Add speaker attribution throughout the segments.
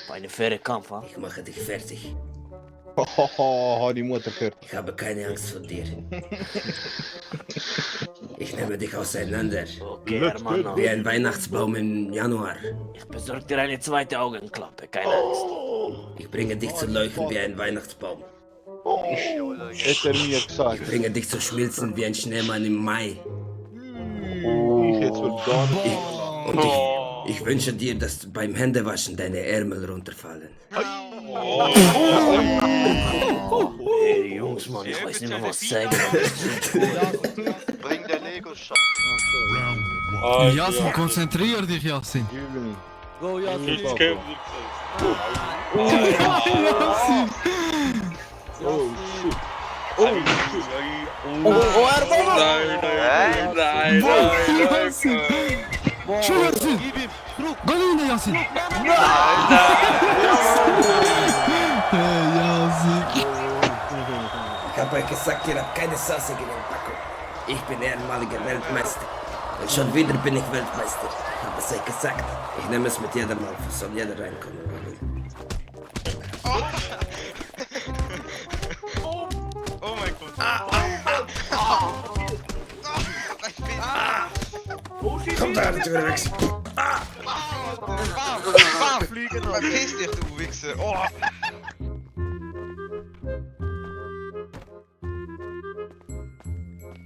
Speaker 1: Für einen fairen Kampf, ha?
Speaker 2: Ich mache dich fertig.
Speaker 3: Die Mutter fertig.
Speaker 2: Ich habe keine Angst vor dir. Ich nehme dich auseinander.
Speaker 1: Okay,
Speaker 3: Let's
Speaker 1: Hermano.
Speaker 2: Wie ein Weihnachtsbaum im Januar.
Speaker 1: Ich besorge dir eine zweite Augenklappe, keine Angst.
Speaker 2: Ich bringe dich zu leuchten wie ein Weihnachtsbaum.
Speaker 3: Hat er mir gesagt.
Speaker 2: Ich bringe dich zu schmilzen wie ein Schneemann im Mai.
Speaker 3: Jetzt wird gar nicht.
Speaker 2: Und ich wünsche dir, dass beim Händewaschen deine Ärmel runterfallen.
Speaker 1: Ey, Jungs, Mann, ich weiß nicht mehr, was sagen.
Speaker 4: Bring der Lego-Stein.
Speaker 5: Yasin, konzentrier dich, Yasin.
Speaker 3: Jubilee.
Speaker 6: Go, ja,
Speaker 3: Jetzt
Speaker 6: so.
Speaker 5: Yasin!
Speaker 3: Oh shit.
Speaker 5: Yasin! Şu Yasin! Gol önünde Yasin! Hey Yasin!
Speaker 2: Ich habe euch gesagt, ihr habt keine Chance gegen Paco. Ich bin ehemaliger Weltmeister. Und schon wieder bin ich Weltmeister. Ich habe es euch gesagt. Ich nehme es mit jedem auf. Soll jeder reinkommen.
Speaker 4: Oh mein Gott.
Speaker 2: Komm da, du Wichser.
Speaker 4: Verpiss dich, du Wichser. Oh.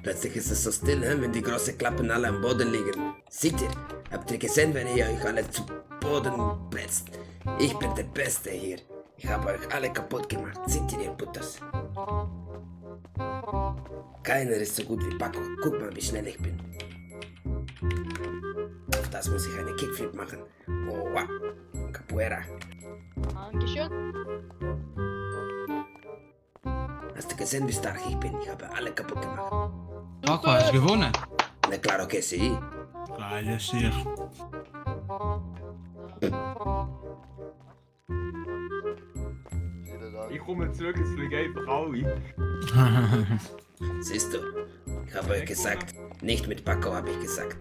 Speaker 2: Plötzlich ist es so still, wenn die großen Klappen alle am Boden liegen. Seht ihr? Habt ihr gesehen, wenn ihr euch alle zu Boden presst? Ich bin der Beste hier. Ich habe euch alle kaputt gemacht. Seht ihr, ihr Butters? Keiner ist so gut wie Paco. Guck mal, wie schnell ich bin. Auf das muss ich eine Kickflip machen. Oh, wow. Capoeira.
Speaker 7: Dankeschön.
Speaker 2: Hast du gesehen, wie stark ich bin? Ich habe alle kaputt gemacht.
Speaker 5: Paco, hast du gewonnen?
Speaker 2: Na claro que sí.
Speaker 5: Ja, ja, sicher.
Speaker 8: Ich komme zurück, es fliegen einfach alle.
Speaker 2: Siehst du? Ich habe euch gesagt. Nicht mit Paco, habe ich gesagt.